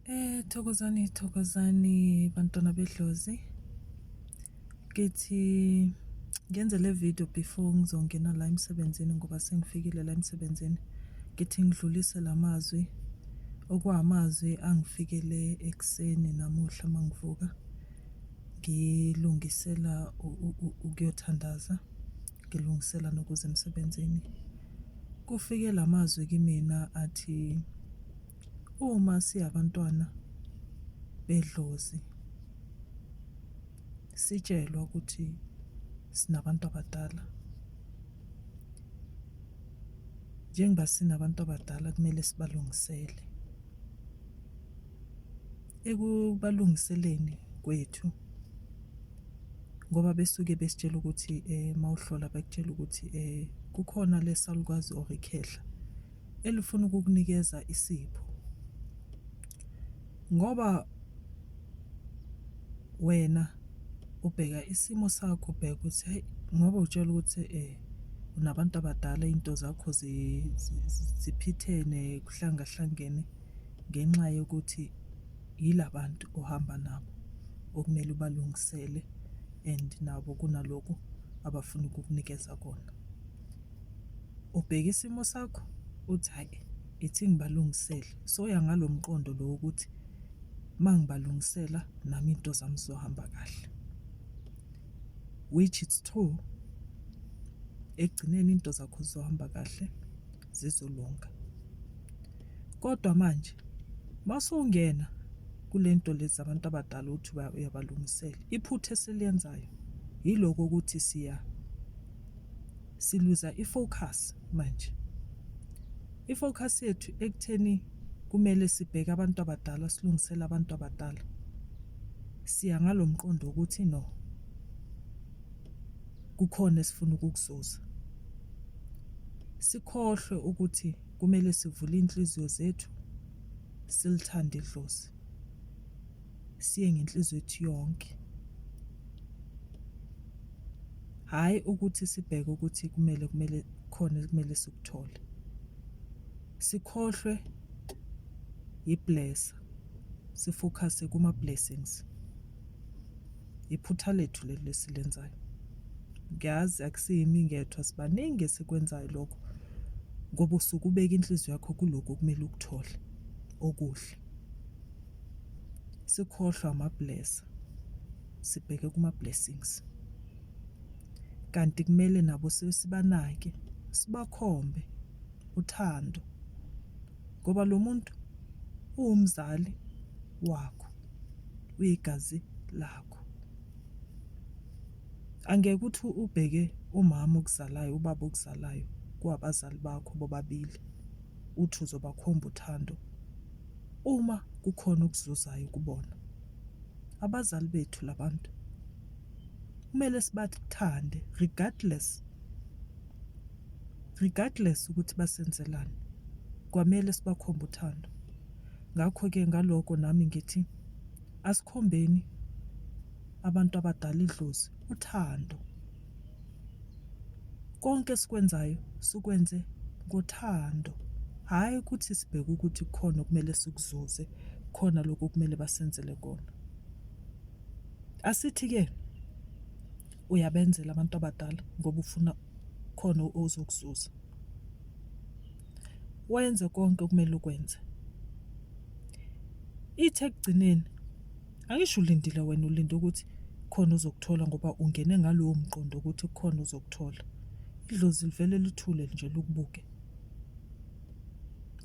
Thokozani thokozani bantwana bedlozi. Ngithi ngenze le video before ngizongena la emsebenzini ngoba sengifikile la emsebenzini. Ngithi ngidlulise lamazwi okwamazwi angifikele ekuseni namuhla mangivuka ngilungisela ukuyothandaza, ngilungisela nokuza emsebenzini. Kufike lamazwi kimina athi Uma siyabantwana bedlozi sitshelwa ukuthi sinabantu abadala. Njengoba sinabantu abadala kumele sibalungisele. Ekubalungiseleni kwethu ngoba besuke besitshela ukuthi mawuhlola bakutshela ukuthi kukhona le salukazi or ikhehla elifuna ukukunikeza isipho ngoba wena ubheka isimo sakho ubheka ukuthi hayi ngoba utshela ukuthi unabantu abadala izinto zakho ziphithene kuhlangahlangene ngenxa yokuthi yilabantu ohamba nabo okumele ubalungisele and nabo kunaloku abafuna ukukunikeza kona. Ubheke isimo sakho uthi hhayi ithi ngibalungisele. Soya ngalo mqondo lo wokuthi uma ngibalungisela nami iy'nto zami zizohamba kahle. Which it's true, ekugcineni iy'nto zakho zizohamba kahle, zizolunga. Kodwa manje masungena kule nto lezi zabantu abadala uthi uyabalungisela, iphutha esiliyenzayo yiloko ukuthi siya siluza i-focus manje. I-focus yethu ekutheni kumele sibheke abantu abadala, silungisele abantu abadala. Siya ngalo mqondo wokuthi no, kukhona esifuna ukukuzuza. Sikhohlwe ukuthi kumele sivule iy'nhliziyo zethu, silithande idlozi. Siye ngenhliziyo yethu yonke. Hhayi ukuthi sibheke ukuthi kumele kumele khona ekumele sikuthole. Sikhohlwe yi-blesser, sifokhase kuma-blessings. Iphutha lethu leli esilenzayo. Ngiyazi akusiyimi ngedwa sibaningi esikwenzayo lokho ngoba usuke ubeka inhliziyo yakho kulokhu okumele ukuthole okuhle. Sikhohlwa ama-blesser, sibheke kuma-blessings. Kanti kumele nabo sibanake, sibakhombe uthando ngoba lo muntu uwumzali wakho, uyigazi lakho. Angeke uthi ubheke umama okuzalayo, ubaba okuzalayo kuwabazali bakho bobabili uthi uzobakhomba uthando uma kukhona okuzuzayo kubona. Abazali bethu labantu kumele sibathande regardless regardless ukuthi basenzelani, kwamele sibakhombe uthando. Ngakho-ke ngaloko nami ngithi asikhombeni abantu abadala idlozi uthando. Konke esikwenzayo sikwenze ngothando, hhayi ukuthi sibheke ukuthi kukhona okumele sikuzuze, kukhona lokhu okumele basenzele kona. Asithi-ke uyabenzela abantu abadala ngoba ufuna khona ozokuzuza. Wenze konke okumele ukwenze. Ithi ekugcineni angisho ulindile wena ulinde ukuthi khona uzokuthola ngoba ungene ngalowo mqondo ukuthi kukhona uzokuthola. Idlozi livele lithule nje likubuke.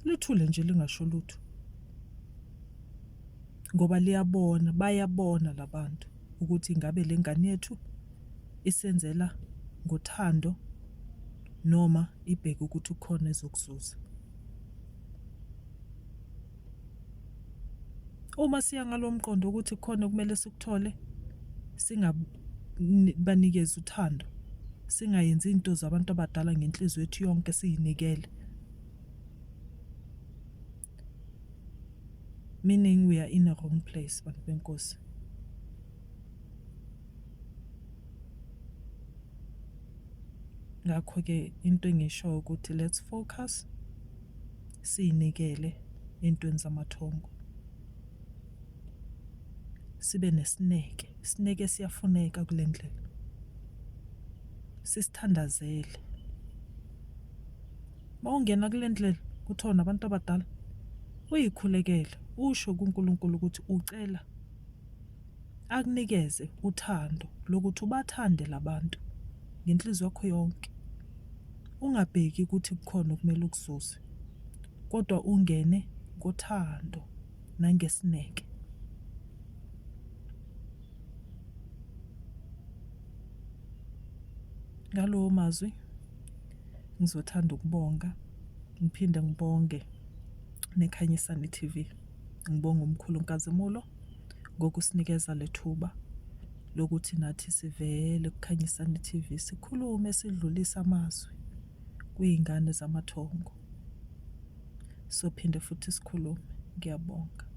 Lithule nje lingasho lutho. Ngoba liyabona, bayabona labantu ukuthi ngabe le ngane yethu isenzela ngothando noma ibheke ukuthi kukhona ezokuzuza. Uma siya ngalo mqondo ukuthi kukhona okumele sikuthole, singabanikezi uthando, singayenzi izinto zabantu abadala ngenhliziyo yethu yonke siyinikele. Meaning we are in a wrong place bantu benkosi. Ngakho-ke into engishoyo ukuthi let's focus siyinikele entweni zamathongo. Sibe nesineke, isineke siyafuneka kule ndlela. Sisithandazele. Uma ungena kule ndlela kuthiwa nabantu abadala, uyikhulekele usho kuNkulunkulu ukuthi ucela akunikeze uthando lokuthi ubathande labantu ngenhliziyo yakho yonke. Ungabheki ukuthi kukhona okumele ukuzuze, kodwa ungene ngothando nangesineke. Ngalowo mazwi ngizothanda ukubonga ngiphinde ngibonge neKhanyisani TV. Ngibonga umkhulu Nkazimulo ngokusinikeza lethuba lokuthi nathi sivele kuKhanyisani TV sikhulume sidlulise amazwi kwiy'ngane zamathongo. Sophinde futhi sikhulume. Ngiyabonga.